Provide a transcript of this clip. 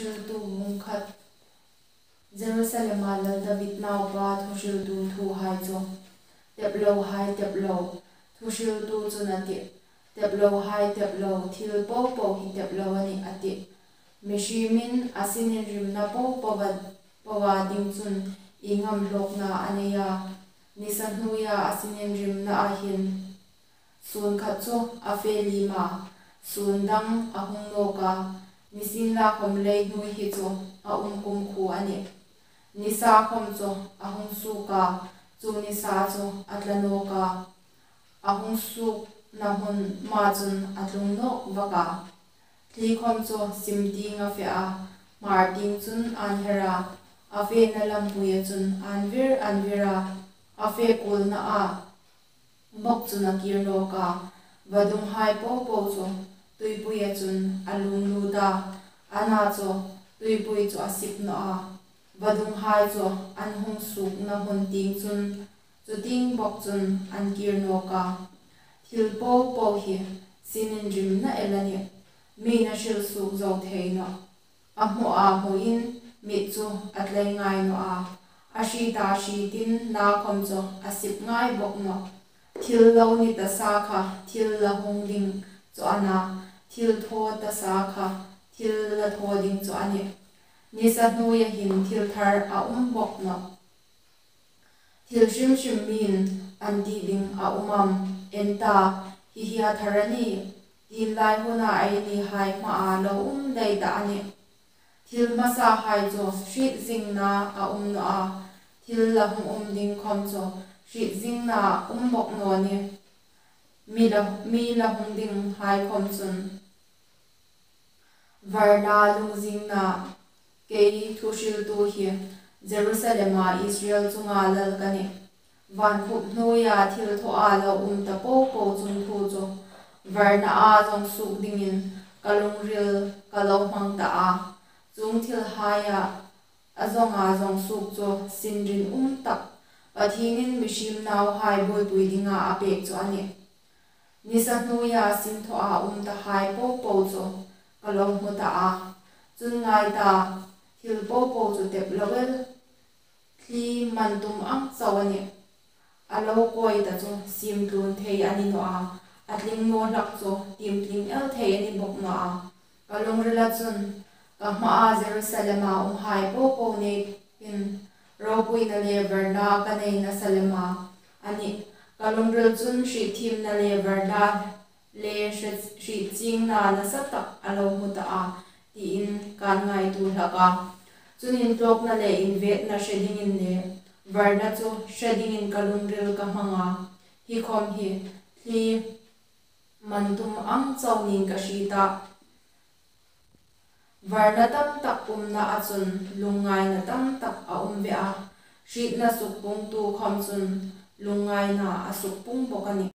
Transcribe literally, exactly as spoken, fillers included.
Thuhriltu bung khat. Jerusalema lal David naupa thuhriltu thuhai chu: Teplohai teplo, thuhriltu chun a tih, teplohai teplo, thil popo hi teplo a nih, a tih. Mihrimin a sininrimna popoa, poa ding chun ieng am hlawkna a nei a? Nisa hnuoia a sininrimnaa hin sun khat chu a fe liem a, sun dang a hung nawk a, nisienlakhom lei hnuoi hi chu a um kumkhuo a nih. Nisa khom chu a hung suok a, chu nisa chu a tla nawk a, a hung suokna hmun ma chun a tlung nawk vak a. Thli khom chu sim tieng a fe a, hmar tieng chun a'n her a, a fena lampuia chun a'n vir a'n vir a, a fe kuolnaa bawk chun a kir nawk a. Vadunghai popo chu tuipuia chun a lunglut a, a na chu tuipui chu a sip nawh a. Vadunghai chu an hung suokna hmun tieng chun, chu tieng bawk chun an kir nawk a. Thil popo hi sininrimna el a nih, mi'n a hril suok zo thei nawh. A hmua hmuin mit chu a tlei ngai nawh a, a hrieta hrietin na khom chu a sip ngai bawk nawh. Thil lo ni tasa kha thil la hung ding chu a na, thil thaw tasa kha thil la thaw ding chu a nih. Nisa hnuoia hin thil thar a um bawk nawh. Thil hrim hrim mi'n an ti ding a um am? En ta, hi hi a thar a nih, tiin lai huna ei nihai hmaa lo um dai ta a nih. Thil hmasahai chu hriet zingna a um nawh a, thil la hung um ding khom chu hriet zingna um bawk naw nih. Mi la, mi la hung dinghai khom chun. Varna lungzingna. Kei thuhriltu hi Jerusalema Israel chunga lal ka nih. Van khup hnuoia thil thawa lo um ta popo chungthu chu varnaa zawng suok dingin ka lungril ka lo hmang ta a. Chuong thilhaia a zawnga zawng suok chu sinrin um tak, Pathienin mihriem nauhai buoipui dinga a pek chu a nih. Nisa hnuoia sin thawa um tahai popo chu ka lo hmu ta a. Chun ngai ta, thil popo chu tep lo el. Thli man tum ang chau a nih. A lo kawi ta chu siem tlun thei a ni nawh a, a tling naw hlak chu tiem tling el thei a ni bawk nawh a. Ka lungrila chun ka hmaa Jerusalema umhai popo nêkin ropuina le varna ka nei nasa lem a. A nih, ka lungril chun hrietthiemna le varna le hre-, hriet chiengna nasa tak a lo hmu ta a, tiin ka'n ngaituo hlak a. Chun intlawkna le invêtna hre dingin le varna chu hre dingin ka lungril ka hmang a. Hi khom hi thli man tum ang chau niin ka hriet a. Varna tam tak umnaa chun lungngaina tam tak a um ve a. Hrietna sukpungtu khom chun lungngaina a sukpung bawk a nih.